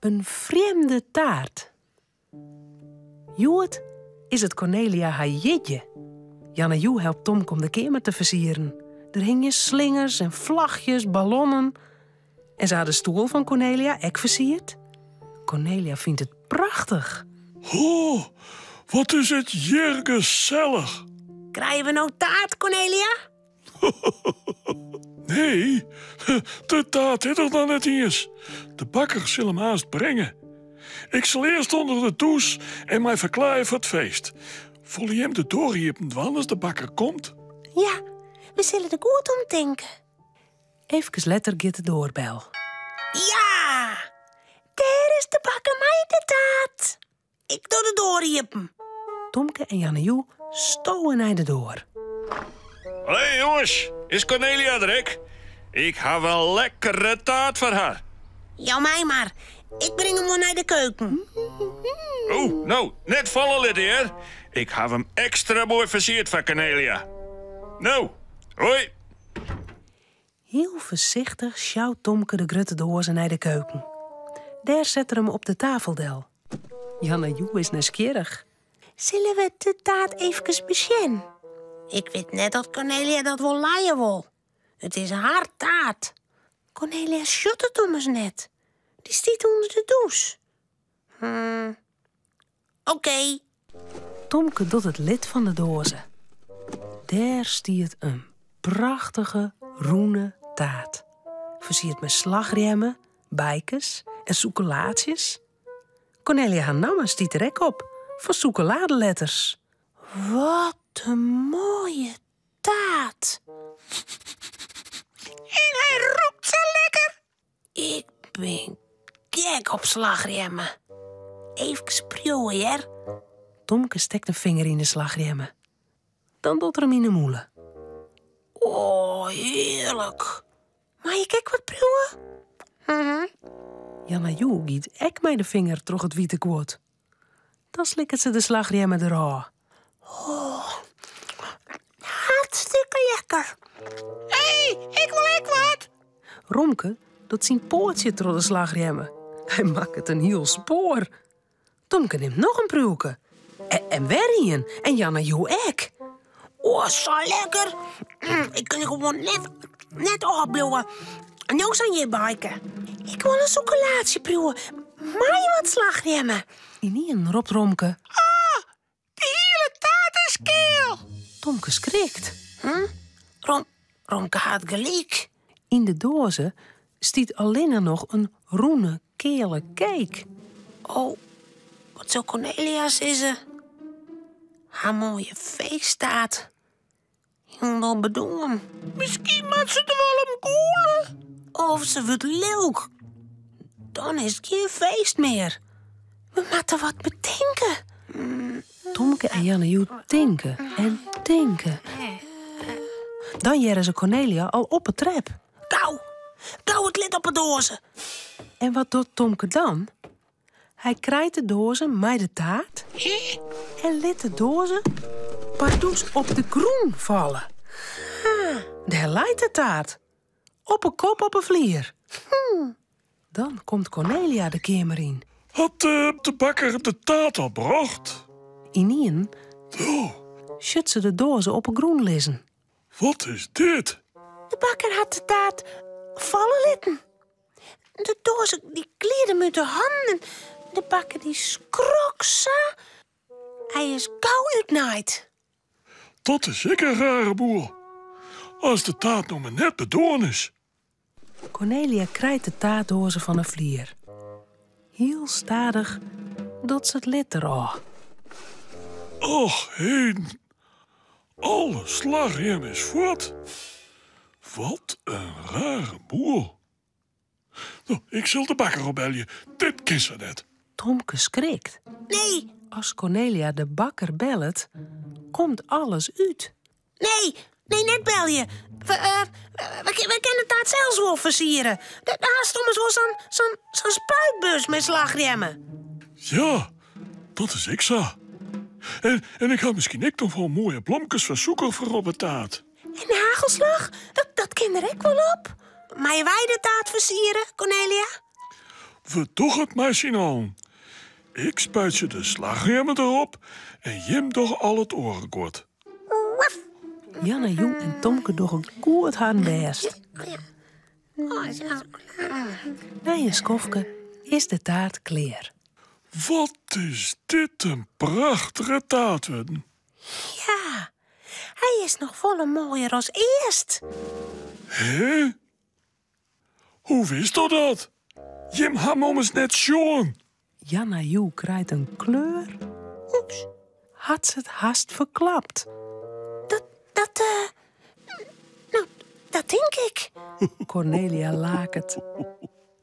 In frjemde taart. Hjoed is it Kornelia har jierdei. Janne Joe helpt Tomke om de keamer te fersieren. Der hingje slingers en flachjes, ballonnen. En se ha de stoel fan Kornelia ek fersierd. Kornelia fynt it prachtich. Oh, wat is it hjir gesellich. Krije we no taart, Kornelia? Nee, de taart is der noch net iens. De bakker sil him aanst bringe. Ik sil earst ûnder de dûs en my ferklaaie foar it feest. Wolle jim de doar iepen dwaan as de bakker komt? Ja, we sille der goed om tinke. Efkes letter giet de doarbel. Ja! Dêr is de bakker mei de taart. Ik doch de doar iepen. Tomke en Janne Joe stowe nei de doar. Hoi jonges, is Cornelia der ek? Ik haw in lekkere taart foar har. Jou my mar, ik bring him wol nei de keuken. O, no, net falle litte hear. Ik haw him ekstra moai fersierd foar Cornelia. No, hoi. Hiel foarsichtich sjout Tomke de grutte doaze nei de keuken. Dêr set er him op de tafel del. Janne Joe is nijsgjirrich. Sille we de taart efkes besjen? Ik wit net oft Cornelia dat wol lije wol. It is har taart. Cornelia sjocht it ommers net. Dy stiet ûnder de dûs. Hmm. Oké. Tomke docht it lid fan de doaze. Dêr stiet in prachtige rûne taart. Fersierd mei slachrjemme, beikes en sûkelaatsjes. Cornelia har namme stiet der ek op, fan sûkeladeletters. Wat in moaie taart. En hy rûkt sa lekker. Ik bin gek op slachrjemme. Efkes priuwe, hear. Tomke stekt in finger yn de slachrjemme. Dan docht er him yn 'e mûle. O, hearlik. Mei ik ek wat priuwe? Janna Joe giet ek mei de finger troch it wiete guod. Dan slikket se de slachrjemme derôf. Oh, hartstikke lekker. Hé, ik wol ek wat! Romke docht syn poatsje troch de slachrjemme. Hy makket in hiel spoar. Tomke nimt noch in priuwke. En wer ien. En Janna Joe ek. Oh, sa lekker. Ik kin gewoan net, net ôfbliuwe. No sa'n jierbeike. Ik wol in sûkelaatsje priuwe. Mei wat slachrjemme. Ynienen ropt Romke. Ah, de hiele taart is keal. Tomke skrikt. Hm? Rom, Romke hat gelyk. Yn de doaze stiet allinne noch in rûne, keale cake. Oh, wat sil Cornelia sizze? Har moaie feesttaart. Hielendal bedoarn. Miskien moat se der wol om gûle. Of se wurdt lilk. Dan is it gjin feest mear. We moatte wat betinke. Tomke en Janne Joe tinke en tinke. Dan hearre se Cornelia al op 'e trep. Gau, gau it lid op 'e doaze. En wat docht Tomke dan? Hy krijt de doaze mei de taart en lit de doaze pardoes op de grûn falle. Dêr leit de taart. Op 'e kop op 'e flier. Dan komt Cornelia de keamer yn. Hat de bakker de taart al brocht? Ynienen Oh, sjocht se de doaze op 'e grûn lizzen. wat is dit? De bakker hat de taart falle litten. De doaze dy gliide him út de hannen en de bakker dy skrok sa. Hy is gau útnaaid. Dat is ek in rare boel. As de taart no mar net bedoarn is. Cornelia krijt de taartdoaze fan 'e flier. Hiel stadich docht se it lid derôf. Och heden, alle slachrjem is fuort. Wat in rare boel. No, ik sil de bakker opbelje. Dit kin sa net. Tomke skrikt. Nee. As Cornelia de bakker bellet, komt alles út. Nee, nee, net belje. We, uh, we, we kinne de taart sels wol fersiere. Dêr hast ommers wol sa'n sa'n sa'n spuitbus mei slachrjemme. Ja, dat is ek sa. En, en ik ha miskien ek noch wol moaie blomkes fan sûker foar op 'e taart. En hagelslach, dat, dat kin der ek wol op. Meie wy de taart fersiere, Cornelia? We dogge it mei syn allen. Ik spuitsje de slachrjemme derop en jim dogge al it oare guod. Janna Joe en Tomke dogge goed harren bêst. Nei in skoftke is de taart klear. Wat is dit in prachtige taart wurden. Ja, hy is noch folle moaier as earst. Hè? Hoe witsto dat? Jim ha 'm ommers net sjoen. Janna Joe krijt in kleur. Oeps. Hat se it hast ferklapt? Dat, dat, eh, no, dat tink ik. Kornelia laket.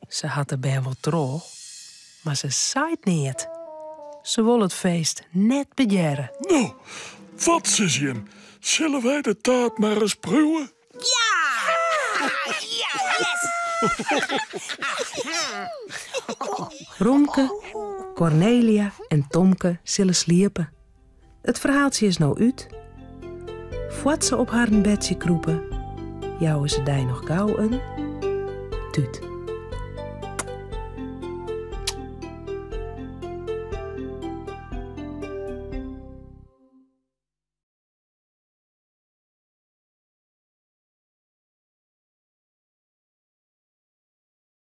Se hat de bern wol troch, mar se seit neat. Se wol it feest net bedjerre. No, wat sizze jim? Sille wy de taart mar ris priuwe? Ja! Ja, yes! Romke, Kornelia en Tomke sille sliepe. It ferhaaltsje is no út. Foar't se op harren bedsje krûpe, jouwe se dy noch gau in tút.